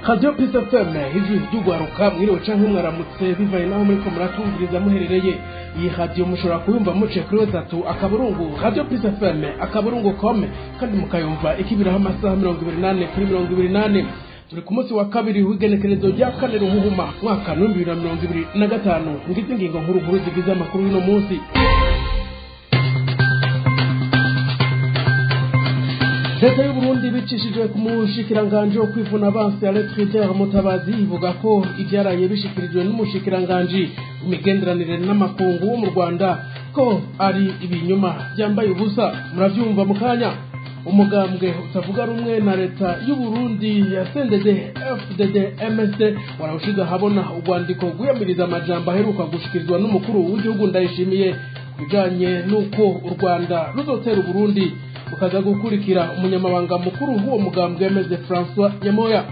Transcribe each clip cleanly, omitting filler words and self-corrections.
Radio Peace FM, ijwi ry'ugwaruka. Mwiriwe canke mwaramutse, bivaye naho muriko muratumviriza muherereye. Iyi radio mushobora kuyumva muciye kuri www.radiopeacefm.com, kandi mukayumva ikibiraho amasaha 24 kuri 24. Turi ku munsi wa kabiri w'igenekerezo rya 4 Ruhuhuma, mwaka 2025. Ngizi ingingo nkuru nkuru zigize amakuru y'uno munsi. Leta y'Uburundi, bicishijwe ku mushikiranganji wo kwivuna abansi Alain Mutabazi, ivuga ko ivyaraye bishikirijwe n'umushikiranganji w'imigenderanire n'amakungu wo mu Rwanda ko ari ibinyoma byambaye ubusa. Muravyumva mu kanya. Umugambwe utavuga rumwe na leta y'Uburundi ya CNDD FDD MSD warawushize ahabona urwandiko rwiyamiriza amajambo aheruka gushikirizwa n'umukuru w'igihugu Ndayishimiye bijanye n'uko u Rwanda ruzotera Uburundi. Mukaza gukurikira umunyamabanga mukuru w'uwo mugambwe Meze François Nyamoya.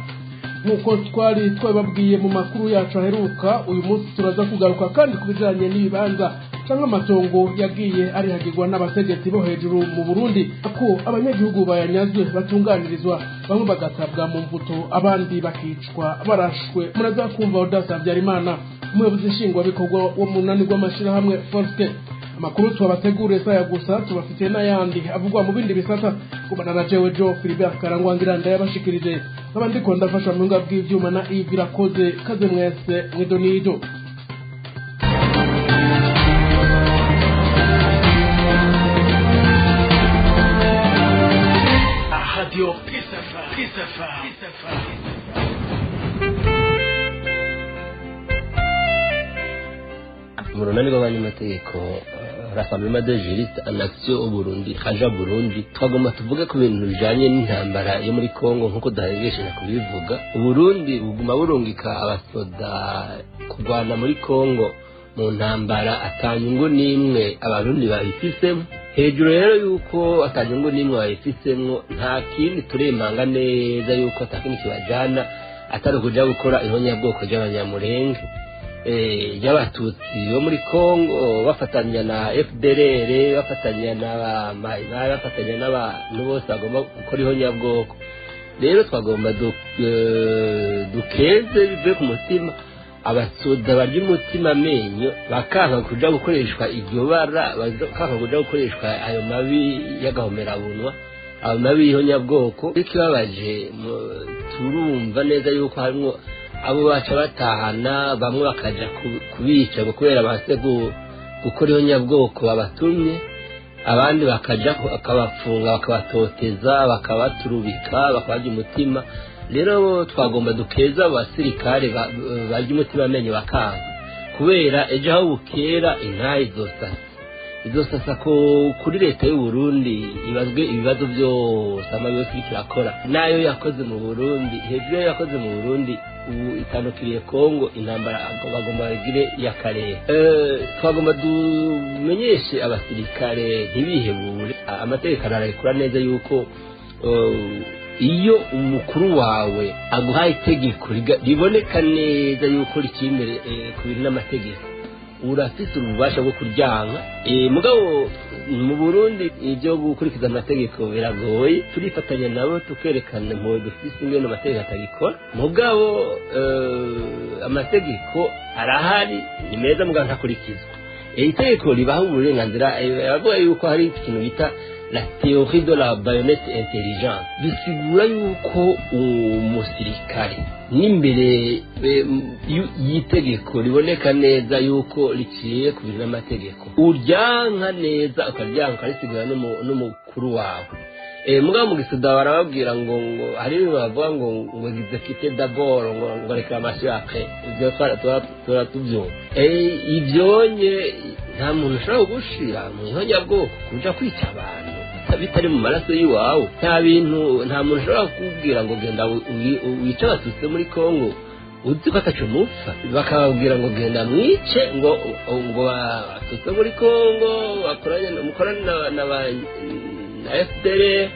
Nk'uko twari twababwiye mu makuru yacu aheruka, uyu munsi turaza kugaruka kandi ku bijanye n'ibibanza canke amatongo yagiye arihagirwa n'abategetsi bo hejuru mu Burundi, ko abanyagihugu bayanyazwe batunganirizwa, bamwe bagatabwa mu mvuto, abandi bakicwa barashwe. Muraza kumva Audace Habyarimana, umuyobozi nshingwabikorwa wo mu munani rw'amashirahamwe Forske. Amakuru twabategure saya gusa, tubafitiye n'ayandi avugwa mu bindi bisata. Kubana na jewe Joe Philibert Karangwa Ngiranda yabashikirije, nkaba ndiko ndafasha mu buhinga bw'ivyuma na Yves Irakoze. Kaze mwese mwidonido. Radio Peace FM. Peace FM. Peace FM. Mu runani rw'abanyamategeko Rassemblement des juristes en action au Burundi, Raja Burundi, twagomba tuvuge ku bintu bijanye n'intambara yo muri Congo. Nk'uko duheregesheje kubivuga, Uburundi buguma burungika abasoda kurwana muri Congo mu ntambara atanyungu n'imwe Abarundi babifisemo. Hejuru rero yuko atanyungu n'imwe babifisemo, nta kindi turemanga neza yuko atakindi kibajana atari ukuja gukora ihonyabwoko ry'Abanyamurenge, y'Abatutsi bo muri Congo, bafatanya na FDLR, bafatanya na Maimai, bafatanya n'abantu bose bagomba gukora ihonyabwoko. Rero twagomba dukeze bivuye ku mutima abasoda barya umutima amenyo, bakanka kuja gukoreshwa iryo bara, bakanka kuja gukoreshwa ayo mabi y'agahomerabunwa, ayo mabi y'ihonyabwoko. Ikibabaje, turumva neza yuko harimwo abo baca batahana, bamwe bakaja kubica ngo kubera base gukora ihonyabwoko babatumye, abandi bakaja bakabafunga, bakabatoteza, bakabaturubika, bakabarya umutima. Rero twagomba dukeza abo basirikare barya umutima amenyo bakanga, kubera ejo aho bukera intahe izosasa, izosasa kuri leta y'u Burundi, ibazwe ibibazo byose amabi yose iriko irakora nayo yakoze mu Burundi. Hejuru yayo yakoze mu Burundi, ubu itandukiriye Kongo, intambara bagomba bagire y'akarere. Twagomba dumenyeshe abasirikare ntibihebure. Amategeko ararekura neza yuko iyo umukuru wawe aguhaye itegeko riboneka neza yuko riciye imbere ku bintu n'amategeko, urafise ububasha bwo kuryanga. Mugabo mu Burundi ibyo gukurikiza amategeko biragoye. Turifatanya nabo tukerekana impuhwe dufise ingene amategeko atagikora, mugabo amategeko arahari, ni meza, mugabo ntakurikizwa. Itegeko ribaha uburenganzira, bavuga yuko hari ikintu bita la théorie de la baïonnette intelligente, bisigura yuko umusirikare n'imbere y'itegeko riboneka neza yuko riciye ku bintu n'amategeko, uryanka neza, ukaryanka, ukarisigura n'umukuru wawe. Mugabo mu gisoda barababwira ngo hari ibintu bavuga ngo exécuter d'abord, ngo réclamation après. Ivyo tuba tuvyumva. Ivyonye nta muntu ushobora kugushira mu ihonyabwoko kuja kwica abantu bitari mu maraso y'iwawe. Nta bintu, nta muntu ushobora kukubwira ngo genda wice Abatutsi muri Congo uzi ko ataco mupfa, bakababwira ngo genda mwice ngo Abatutsi muri Congo bakoranye, mukorane na FDL.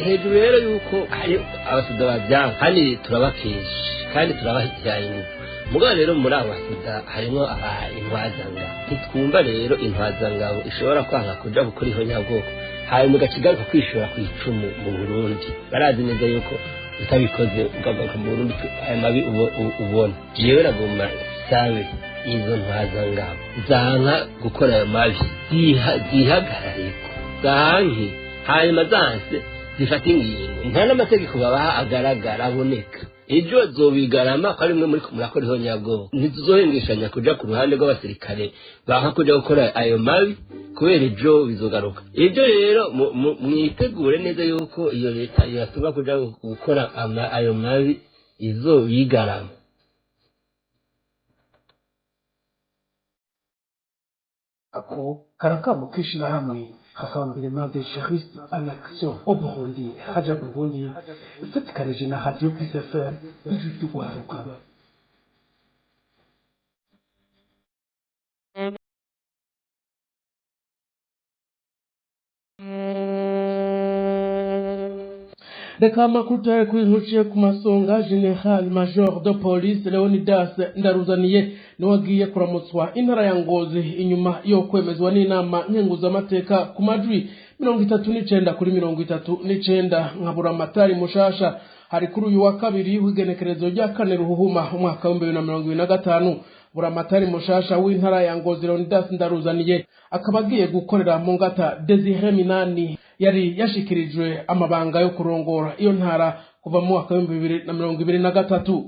Hejuru rero yuko hari abasoda bavyanga, kandi turabakesha kandi turabashyira ingufu. Mugabo rero muri abo basoda harimo aba intwazangabo. Ntitwumva rero intwazangabo ishobora kwanga kuja gukora ihonyabwoko, hanyuma igaca igaruka kwishora ku icumu mu Burundi. Barazi neza yuko Utabikoze ukagaruka mu Burundi, ayo mabi ubona. Jewe nagomba sabe izo ntwazangabo zanka gukora ayo mabi zihagarareko, zanke, hanyuma zanse zifata ingingo. Nta n'amategeko babaha agaragara aboneka. Ejo bazobigarama ko ari mwe muri murakora ihonyabwoba. Ntituzohengeshanya kuja ku ruhande rw'abasirikare banka kuja gukora ayo mabi, kubera ejo bizogaruka. Ibyo rero mwitegure neza yuko iyo leta yatuma kuja gukora ayo mabi izobigarama. Ako karakamo k'ishirahamwe Rassemblement des juristes à l'action au Burundi, Raja Burundi, ifatikanije na Radio Peace FM, ijwi ry'urwaruka. Reka amakuru tuyahe kuri ntuciye ku masonga. General Major de Police Leonidas Ndaruzaniye niwe agiye kuramutswa intara ya Ngozi inyuma yo kwemezwa n'inama nkenguzamateka ku majwi 39 kuri 39 nka Buramatari mushasha. Hari kuri uyu wa kabiri w'igenekerezo rya 4 Ruhuhuma umwaka wa 2025. Buramatari mushasha w'intara ya Ngozi Leonidas Ndaruzaniye akaba agiye gukorera mu ngata Desire Minani yari yashikirijwe amabanga yo kurongora iyo ntara kuva mu mwaka wa 2023.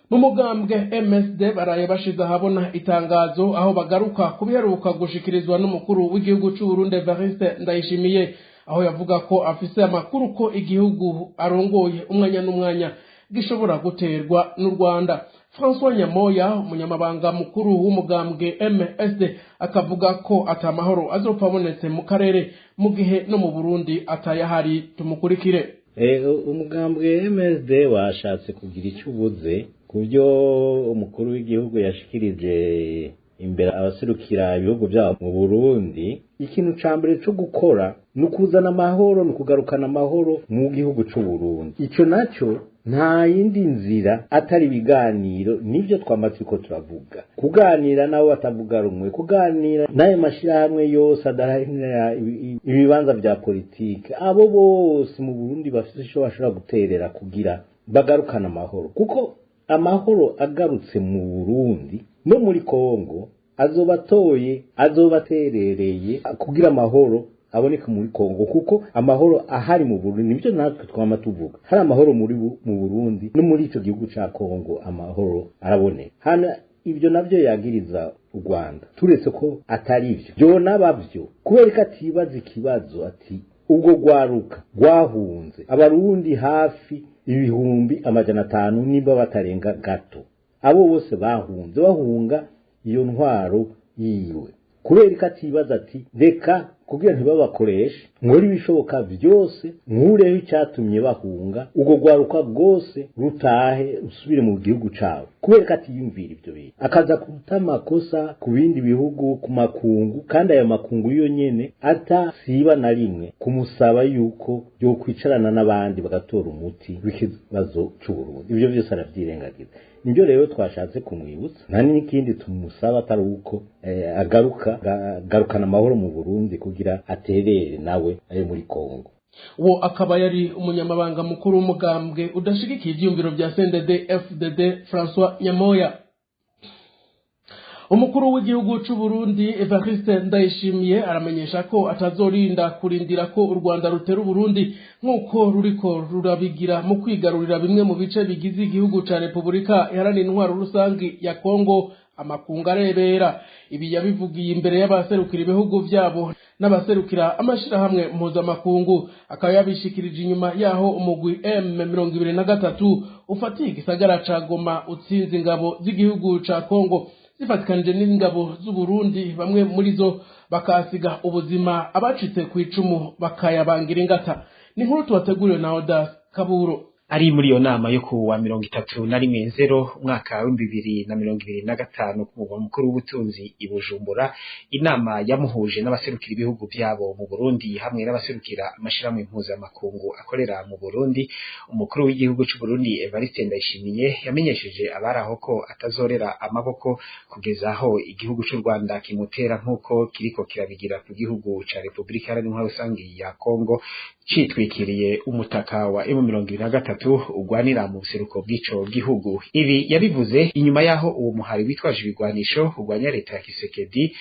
Mu mugambwe MSD baraye bashize ahabona itangazo aho bagaruka kubiheruka gushikirizwa n'umukuru w'igihugu c'u Burundi Evariste Ndayishimiye, aho yavuga ko afise amakuru ko igihugu arongoye umwanya n'umwanya gishobora guterwa n'u Rwanda. François Nyamoya, umunyamabanga mukuru w'umugambwe MSD, akavuga ko atamahoro azopfa abonetse mu karere mu gihe no mu Burundi atayahari. Tumukurikire. Umugambwe MSD washatse kugira icyo ubuze ku byo umukuru w'igihugu yashikirije imbere abaserukira ibihugu byabo mu Burundi. Ikintu ca mbere co gukora ni ukuzana amahoro, ni ukugarukana amahoro mu gihugu c'u Burundi. Ico naco nta yindi nzira atari ibiganiro, nibyo twama turiko turavuga. Kuganira nabo batavuga rumwe, kuganira n'ayo mashirahamwe yose adaharanira ibibanza vya politike, abo bose mu Burundi bafise ico bashobora guterera kugira bagarukane amahoro, kuko amahoro agarutse mu Burundi no muri Kongo azobatoye, azobaterereye kugira amahoro aboneka muri Kongo, kuko amahoro ahari mu Burundi, nibyo natwe twama tuvuga, hari amahoro muri mu Burundi no muri ico gihugu ca Kongo amahoro araboneka. Hano ibyo navyo yagiriza u Rwanda, turetse ko atari ivyo byonaba vyo, kubera ko atibaza ikibazo ati ubwo rwaruka rwahunze abarundi hafi 500,000 nimba batarenga gato, abo bose bahunze bahunga iyo ntwaro yiwe, kubera ko atibaza ati reka kugira ntibabakoreshe nkore ibishoboka byose nkureho icyatumye bahunga, ubwo rwaruka rwose rutahe rusubire mu gihugu cabo. Kubera ko atiyumvira ibyo bintu, akaza kuta amakosa ku bindi bihugu, ku makungu, kandi ayo makungu yo nyene atasiba na rimwe kumusaba yuko yokwicarana n'abandi bagatora umuti w'ikibazo c'Uburundi. Ibyo byose aravyirengagiza. Nibyo rero twashatse kumwibutsa, nta n'ikindi tumusaba atari uko agaruka agarukana amahoro mu Burundi kugira aterere nawe ari muri Kongo. Uwo akaba yari umunyamabanga mukuru w'umugambwe udashigikiye ivyiyumviro vya CNDD FDD François Nyamoya. Umukuru w'igihugu c'u Burundi Evariste Ndayishimiye aramenyesha ko atazorinda kurindira ko u Rwanda rutera Uburundi nk'uko ruriko rurabigira mu kwigarurira bimwe mu bice bigize igihugu ca Repubulika Iharanira Intwaro Rusangi ya Kongo amakungu arebera. Ibi yabivugiye imbere y'abaserukira ibihugu vyabo n'abaserukira amashirahamwe mpuzamakungu, akaba yabishikirije inyuma yaho umugwi M23 ufatiye igisagara ca Goma utsinze ingabo z'igihugu ca Kongo zifatikanije n'ingabo z'u Burundi, bamwe muri zo bakasiga ubuzima, abacitse ku icumu bakayabangira ingata. Ni inkuru tubateguriwe na Odas Kaburo. Ari muri iyo nama yo kuwa 31 Nzero umwaka wa 2025 ku mugwa mukuru w'ubutunzi i Bujumbura, inama yamuhuje n'abaserukira ibihugu byabo mu Burundi hamwe n'abaserukira amashirahamwe mpuzamakungu akorera mu Burundi, umukuru w'igihugu c'u Burundi Evariste Ndayishimiye yamenyesheje abari aho ko atazorera amaboko kugeza aho igihugu c'u Rwanda kimutera nk'uko kiriko kirabigira ku gihugu ca Repubulika Iharanira Intwaro Rusangi ya Kongo citwikiriye umutaka wa M23 M23 ugwanira mu buseruko bw'ico gihugu. Ibi yabivuze inyuma yaho uwo muhari witwaje ibigwanisho ugwanya leta ya Kisekedi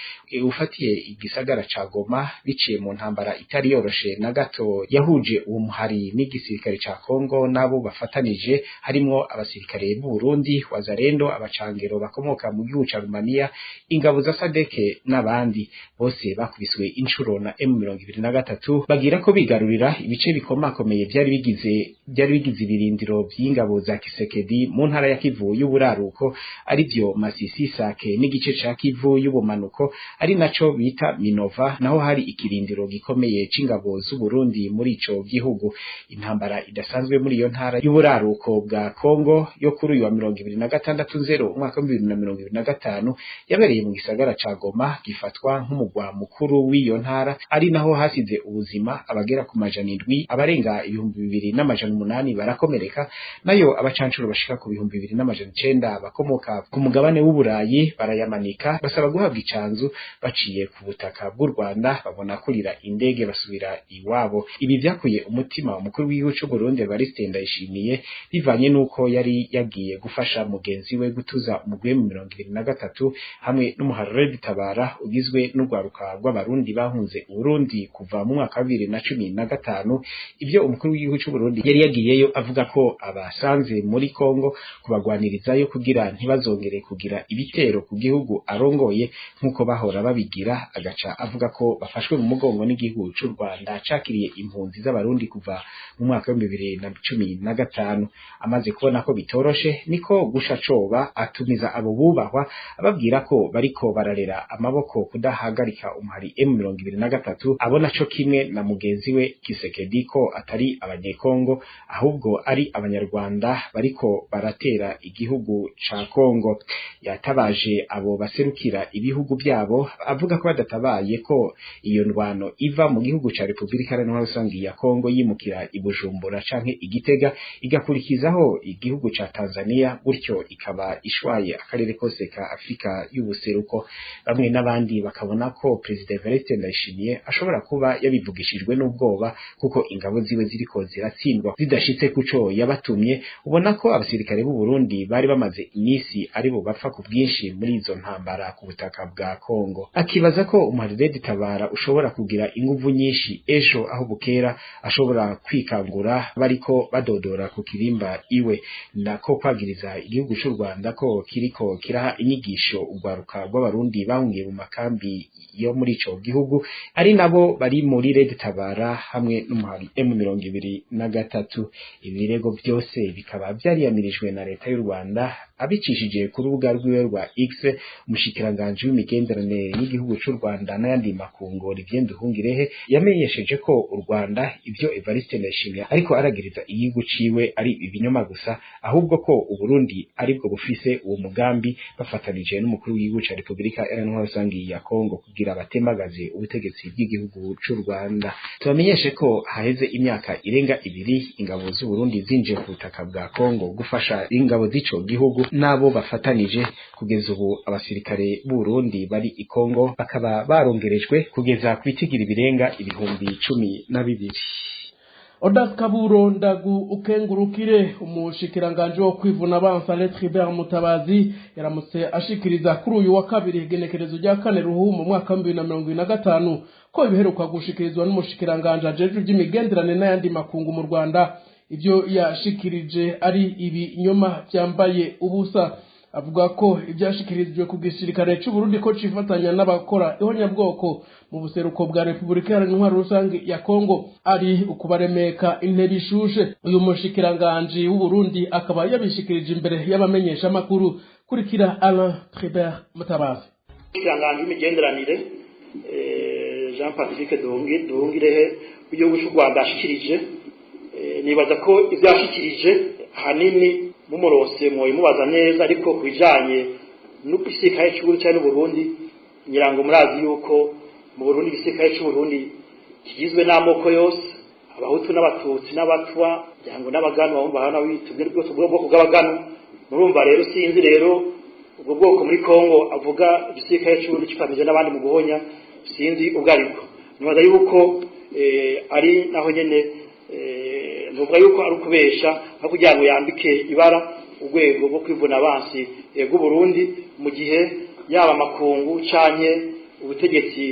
ufatiye igisagara ca Goma biciye mu ntambara itari yoroshe na gato yahuje uwo muhari n'igisirikare ca Kongo nabo bafatanije, harimwo abasirikare b'u Burundi, Wazalendo, abacangero bakomoka mu gihugu ca Rumaniya, ingabo za Sadeke n'abandi. Bose bakubiswe inshuro na M23 bagira ko bigarurira ibice bikomakomeye byari bigize ibirindiro by'ingabo za Kisekedi mu ntara ya Kivu y'uburaruko, arivyo Masisi, Sake n'igice ca Kivu y'ubumanuko ari naco bita Minova, naho hari ikirindiro gikomeye c'ingabo z'u Burundi muri ico gihugu. Intambara idasanzwe muri iyo ntara y'uburaruko bwa Kongo yo kuri uyu wa 26 umwaka wa 2025 yabereye mu gisagara ca Goma, gifatwa nk'umugwa mukuru w'iyo ntara, ari naho hasize ubuzima abagera ku 700, abarenga 2800 barakomereka, nayo abacancuro bashika ku 2900 bakomoka ku mugabane w'Uburayi barayamanika basaba guhabwa icanzu baciye ku butaka bw'u Rwanda, babona kurira indege basubira iwabo. Ibi vyakuye umutima umukuru w'igihugu c'u Burundi Evariste Ndayishimiye, bivanye nuko yari yagiye gufasha mugenzi we gutuza umugwi M23 hamwe n'umuharure Tabara ugizwe n'urwaruka rw'abarundi bahunze Burundi kuva mu mwaka wa 2015. Ivyo umukuru w'igihugu c'u Burundi yari yagiyeyo avuga ko abasanze muri Kongo kubagwanirizayo kugira ntibazongere kugira ibitero ku gihugu arongoye nkuko bahora babigira, agaca avuga ko bafashwe mu mugongo n'igihugu c'u Rwanda cakiriye impunzi z'abarundi kuva mu mwaka wa 2015. Amaze kubona ko bitoroshe niko gusha coba atumiza abo bubahwa ababwira ko bariko bararera amaboko kudahagarika umuhari M23, abona co kimwe na mugenzi we Kisekedi ko atari abanyekongo ahubwo ari abanyarwanda bariko baratera igihugu ca Kongo. Yatabaje abo baserukira ibihugu byabo avuga ko badatabaye ko iyo ndwano iva mu gihugu ca Republika Iharanira Rusangi ya Kongo yimukira i Bujumbura canke Igitega, igakurikizaho igihugu ca Tanzania, gutyo ikaba ishwaye akarere kose ka Afrika y'ubuseruko. Bamwe n'abandi bakabona ko President Evariste Ndayishimiye ashobora kuba yabivugishijwe n'ubwoba kuko ingabo ziwe ziriko ziratsindwa zidashitse kuco yabatumye. Ubona ko abasirikare b'u Burundi bari bamaze imisi ari bo bapfa ku bwinshi muri izo ntambara ku butaka bwa Kongo, akibaza ko umuharire Tabara ushobora kugira inguvu nyinshi ejo aho bukera ashobora kwikangura bariko badodora ku kirimba iwe, nako kwagiriza igihugu c'u Rwanda ko kiriko kiraha inyigisho urwaruka rw'abarundi bahungiye mu makambi yo muri ico gihugu, ari nabo bari muri Red Tabara hamwe n'umuhari M23. Ibirego byose bikaba vyariyamirijwe na leta y'u Rwanda abicishije ku rubuga rwiwe rwa X. Umushikiranganje w'imigenderanire y'igihugu c'u Rwanda n'ayandi makungu Olivier Nduhungirehe yamenyesheje ko u Rwanda ivyo Evariste Ndayishimiye ariko aragiriza igihugu ciwe ari ibinyoma gusa, ahubwo ko u Burundi aribwo bufise uwo mugambi bafatanije n'umukuru w'igihugu ca Republika Iharanira Rusangi ya Kongo kugira batemagaze ubutegetsi bw'igihugu c'u Rwanda. Tubamenyeshe ko haheze imyaka irenga 2 ingabo z'u Burundi zinjiye ku butaka bwa Kongo gufasha ingabo z'ico gihugu nabo bafatanije. Kugeza ubu abasirikare b'u Burundi bari i Kongo bakaba barongerejwe kugeza kwitigira ibirenga 12,000. Odas Kaburo ndagu ukengurukire. Umushikiranganje wo kwivuna abansa Tribert Mutabazi yaramutse ashikiriza kuri uyu wa kabiri igenekerezo rya 4 ruhumu mu mwaka wa 2025 ko ibiheruka gushikirizwa n'umushikiranganje ajejwe iby'imigenderanire n'ayandi makungu mu Rwanda ivyo yashikirije ari ibinyoma byambaye ubusa. Avuga ko ibyashikirijwe ku gisirikare c'u Burundi ko cifatanya n'abakora ihonyabwoko mu buseruko bwa Republika Iharanira Rusangi ya Kongo ari ukubaremeka intebe ishushe. Uyu mushikiranganje w'u Burundi akaba yabishikirije imbere y'abamenyesha makuru. Kurikira Alain Tribert Mutabazi. Umushikiranganje w'imigenderanire Jean Patrick Duhungirehe w'igihugu c'u Rwanda ashikirije, nibaza ko ivyashikirije hanini mumurose muyimubaza neza, ariko kubijanye n'ugisirikare cy'u Burundi cyane Burundi nyirango murazi yuko mu Burundi igisirikare cy'u Burundi kigizwe n'amoko yose, abahutu n'abatutsi n'abatwa byango n'abagano bumva hana bitubwe rwose ubwo bwoko bw'abagano. Murumva rero sinzi rero ubwo bwoko muri Kongo avuga igisirikare cy'u Burundi kifatanyije n'abandi mu guhonya, sinzi ubwo ariko nibaza yuko ari naho nyene Ntuvuga yuko ari ukubesha aho kugira ngo yambike ibara urwego rwo kwivuna abansi rw'u Burundi, mu gihe yaba makungu canke ubutegetsi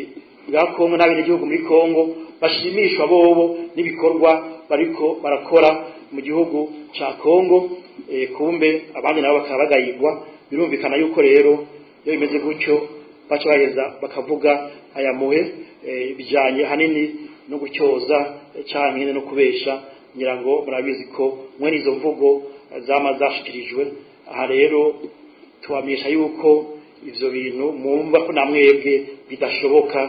bwa Kongo n'abenegihugu muri Kongo bashimishwa bobo n'ibikorwa bariko barakora mu gihugu ca Kongo, kumbe abandi nabo bakaba bagayigwa. Birumvikana yuko rero iyo bimeze gutyo baca baheza bakavuga aya muhe, bijanye hanini no gutyoza canke no kubesha. Ngira ngo murabizi ko mwene izo mvugo zama zashikirijwe. Aha rero tubamenyesha yuko ivyo bintu mwumva ko namwebwe bidashoboka,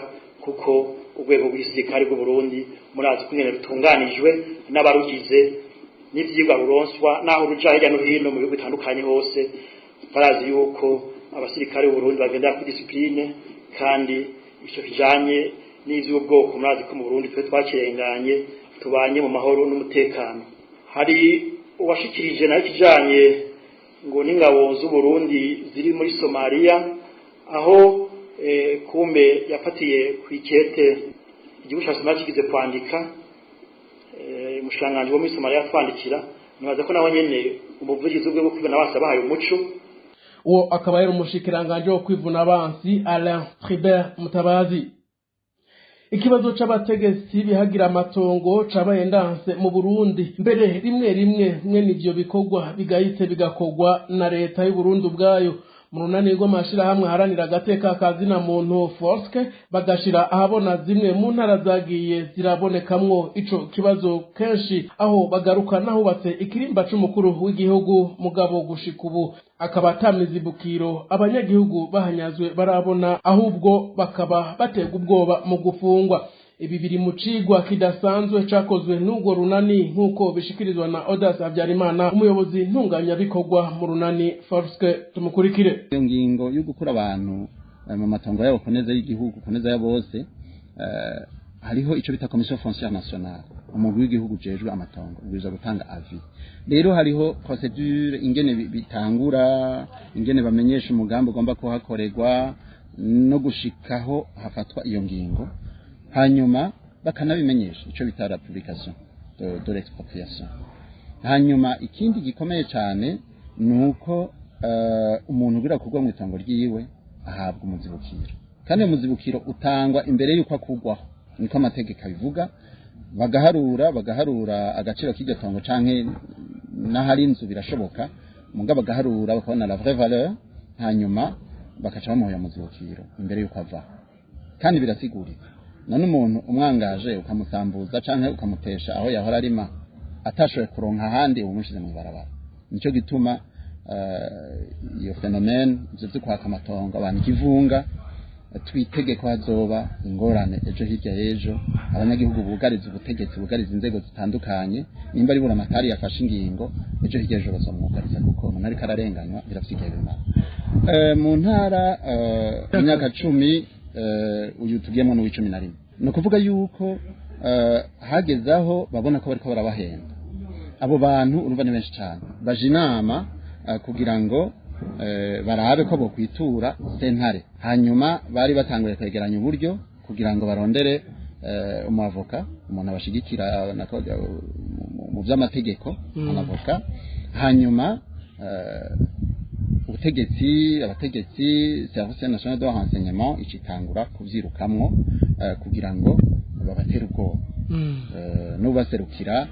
kuko urwego rw'igisirikare rw'u Burundi murazi ko ingene rutunganijwe n'abarugize n'ivyigwa ruronswa naho ruja hirya no hino mu bihugu bitandukanye hose. Barazi yuko abasirikare b'u Burundi bagendera kuri discipline, kandi ico kijanye n'ivy'ubwoko murazi ko mu Burundi twe twakirenganye, tubanye mu mahoro n'umutekano. Hari uwashikirije nayo kijanye ngo n'ingabo z'u Burundi ziri muri Somalia, aho kumbe yafatiye ku ikete igihugu ca Somalia kigize kwandika, umushikiranganji wo muri Somalia yatwandikira. Nibaza ko nawe nyene umuvugizi w'urwego rwo kwivuna abansi abahaye umuco. Uwo akaba yari umushikiranganji wo kwivuna abansi Alain Tribert Mutabazi. Ikibazo c'abategetsi bihagira amatongo cabaye ndanse mu Burundi, mbere rimwe rimwe mwene ivyo bikorwa bigayitse bigakorwa na leta y'u Burundi ubwayo. Mu runani rw'amashirahamwe aharanira agateka kazina muntu Forske bagashira ahabona zimwe mu ntara zagiye zirabonekamwo ico kibazo kenshi, aho bagaruka nahubatse ikirimba c'umukuru w'igihugu, mugabo gushika ubu akaba atamizibukiro abanyagihugu bahanyazwe barabona, ahubwo bakaba baterwa ubwoba mu gufungwa. Ibi biri mu cigwa kidasanzwe cakozwe n'urwo runani, nk'uko bishikirizwa na Odas Habyarimana, umuyobozi ntunganyabikorwa mu runani Forske. Tumukurikire. Iyo ngingo yo gukura abantu mu matongo yabo ku neza y'igihugu, ku neza ya bose, hariho ico bita Commission foncière nationale, umugwi w'igihugu ujejwe amatongo ubwirizwa gutanga avis. Rero hariho procédure ingene bitangura, ingene bamenyesha umugambi ugomba kuhakorerwa no gushikaho hafatwa iyo ngingo, hanyuma bakanabimenyesha, ico bita la publication de l'expropriation. Hanyuma ikindi gikomeye cyane ni uko umuntu ugira kugwa mu itongo ryiwe ahabwa umuzibukiro, kandi uwo muzibukiro utangwa imbere y'uko akugwaho, niko amategeko abivuga. Bagaharura agaciro k'iryo tongo canke n'ahari inzu birashoboka, muga bagaharura bakabona la vraie valeur, hanyuma bakaca bamuha uyo muzibukiro imbere y'uko avaho, kandi birasiguritse. None umuntu umwangaje ukamusambuza canke ukamutesha aho yahora arima, atashoboye kuronka ahandi, uba umushize mw'ibarabara. Nico gituma iyo phénomène, ivyo vyo kwaka amatongo abantu ikivunga, twitege ko hazoba ingorane ejo hirya y'ejo, abanyagihugu bugariza ubutegetsi, bugariza inzego zitandukanye. Nimba ari buramatari yafashe ingingo, ejo hirya y'ejo bazomwugariza, kuko umuntu ariko ararenganywa birafise igihe bimara. Mu ntara imyaka 10, uyu tugiyemo n'uw'icumi na rimwe, ni ukuvuga yuko hageze aho babona ko bariko barabahenda abo bantu. Urumva ni benshi cyane baje inama kugira ngo barabe ko bokwitura sentare. Hanyuma bari batanguye kwegeranya uburyo kugira ngo barondere umwavoka, umuntu abashigikira mu by'amategeko, umwavoka. Hanyuma ubutegetsi, abategetsi, Service national de renseignement icitangura kuvyirukamwo kugira ngo babatere ubwoba. N'ubaserukira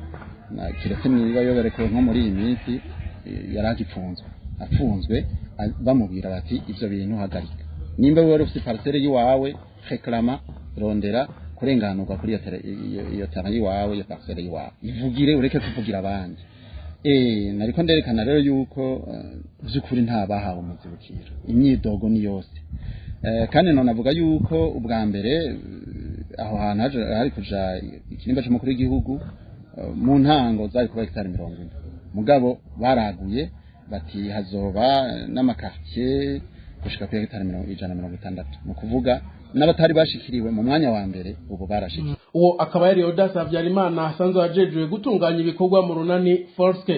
kiretse niba yoberekuwe nko muri iyi minsi, yari agipfunzwe, afunzwe, bamubwira bati: "Ivyo bintu hagarika, nimba wari ufite parcelle yiwawe, réclama, rondera kurenganurwa kuri iyo terrain yiwawe, iyo parcelle yiwawe, ivugire ureke kuvugira abandi." Nariko nderekana rero yuko vy'ukuri nta bahawe umuzibukiro, imyidogo ni yose. Kandi none avuga yuko ubwa mbere aho hantu hari kuja ikirimba c'umukuru w'igihugu, mu ntango zari kuba hegitari 40, mugabo baraguye bati hazoba n'ama quartier gushika kuri hegitari 160, ni ukuvuga n'abatari bashikiriwe mu mwanya wa mbere ubu barashikiwe. Uwo akaba yari Odas Habyarimana, asanzwe ajejwe gutunganya ibikorwa mu runani Forske.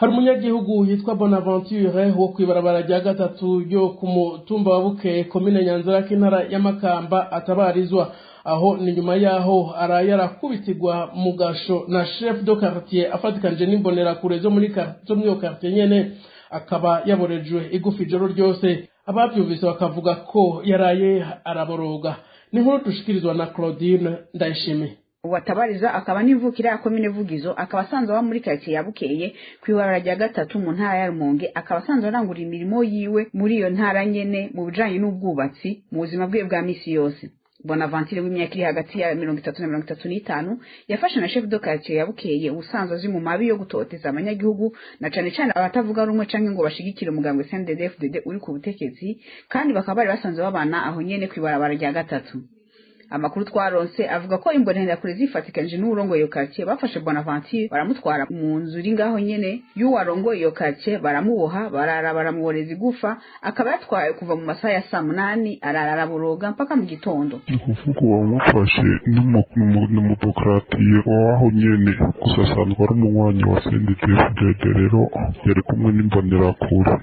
Hari umunyagihugu yitwa Bonaventure wo kwibarabara rya gatatu ryo ku mutumba wa Bukeye, komine Nyanzarake, intara ya Makamba, atabarizwa aho. Ni nyuma yaho araye arakubitirwa mu gasho na chef de quartier afatikanije n'imbonerakure zo muri iyo quartier nyene, akaba yaborejwe igufa ijoro ryose. Abavyumvise bakavuga ko yaraye araboroga. Ni inkuru dushikirizwa na Claudine Ndayishimiye. Uwatabariza akaba n'imvukira ya komine Vugizo, akaba asanzwe aba muri karitsiye ya Bukeye kw'ibarabara rya gatatu mu ntara ya Rumonge, akaba asanzwe arangura imirimo yiwe muri iyo ntara nyene mu bijanye n'ubwubatsi mu buzima bwiwe bwa misi yose. Bonaventure w'imyaka iri hagati ya 30 na 35 yafashe na chef de quartier ya Bukeye, ubusanzwe azwi mu mabi yo gutoteza abanyagihugu na cane cane abatavuga rumwe canke ngo bashigikire umugambwe CNDD-FDD uri ku butegetsi, kandi bakaba bari basanzwe babana aho nyene kw'ibarabara rya gatatu. Amakuru twaronse avuga ko imbonerakure zifatikanije n'uwurongoye iyo quartier bafashe Bonaventure baramutwara mu nzu iri ngaho nyene y'uwarongoye iyo quartier, baramuboha, barara baramuboreza igufa, akaba yatwaye kuva mu masaha ya saa 8, arara araboroga mpaka mu gitondo. Ni kuvuga uwamufashe n'umudemokaratiye waho nyene, gusa asanzwe ari umunywanyi wa CNDD-FDD. Rero yari kumwe n'imbonerakure,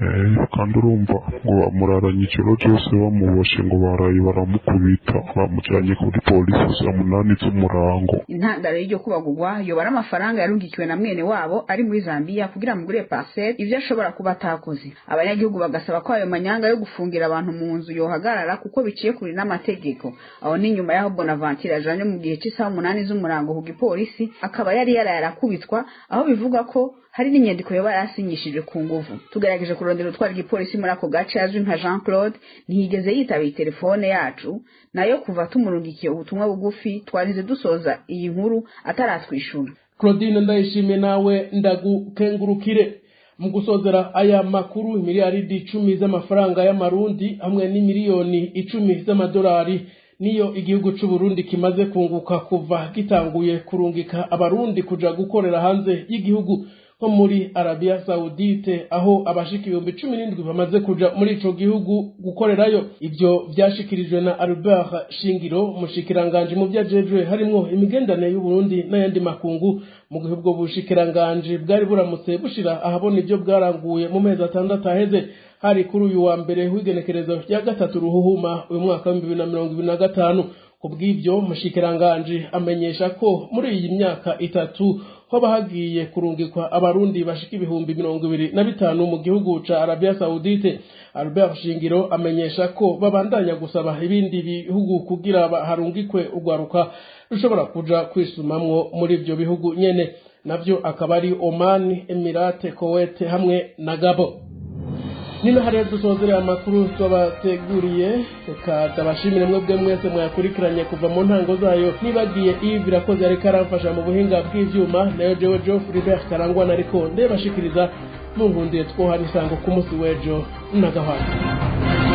kandi urumva ngo bamuraranye ijoro ryose bamuboshe, ngo baraye baramukubita, bamujanye kuri polisi saa 8 z'umurango. Intandaro y'iryo kubagurwa yoba ari amafaranga yarungikiwe na mwene wabo ari muri Zambia kugira mugure parcelle, ivyo ashobora kuba atakoze. Abanyagihugu bagasaba ko ayo manyanga yo gufungira abantu mu nzu yohagarara kuko biciye kuri n'amategeko. Aho ni nyuma y'aho Bonaventure ajanye mu gihe c'isaha 8 z'umurango ku gipolisi, akaba yari yaraye arakubitwa, aho bivuga ko hari n'inyandiko yoba yarasinyishije ku nguvu. Tugerageje kurondera utwara igipolisi muri ako gace azwi nka Jean Claude, ntiyigeze yitaba iyi telefone yacu, nayo kuva tumurungikiye ubutumwa bugufi twarize dusoza iyi nkuru ataratwishura. Claudine Ndayishimiye, nawe ndagukengurukire. Mu gusozera aya makuru, miliyaridi 10 z'amafaranga y'amarundi hamwe n'imiliyoni 10 z'amadolari niyo igihugu c'u Burundi kimaze kunguka kuva gitanguye kurungika abarundi kuja gukorera hanze y'igihugu, nko muri Arabia Saudite, aho abashika 17,000 bamaze kuja muri ico gihugu gukorerayo. Ivyo vyashikirijwe na Albert Shingiro, umushikiranganji mu vyajejwe harimwo imigenderanire y'u Burundi n'ayandi makungu, mu gihe ubwo bushikiranganji bwari buramutse bushira ahabona ivyo bwaranguye mu mezi 6 aheze. Hari kuri uyu wa mbere w'igenekerezo rya 3 Ruhuhuma uyu mwaka wa 2025. Kubw'ivyo, mushikiranganji amenyesha ko muri iyi myaka 3 hoba hagiye kurungikwa abarundi bashika 25,000 mu gihugu ca Arabia Saudite. Albert Shingiro amenyesha ko babandanya gusaba ibindi bihugu kugira harungikwe urwaruka rushobora kuja kwisumamwo muri ivyo bihugu nyene, navyo akaba ari Oman, Emirate, Kuwait hamwe na Gabon. Nino hariya dusozereye amakuru tubateguriye. Reka ndabashimire mwebwe mwese mwayakurikiranye kuva mu ntango zayo, nibagiye Yves Irakoze ariko aramfasha mu buhinga bw'ivyuma, nayo jewe Geoffrey Robert Karangwa nariko ndebashikiriza. Mungundiye twohana isango ku munsi w'ejo n'agahwana.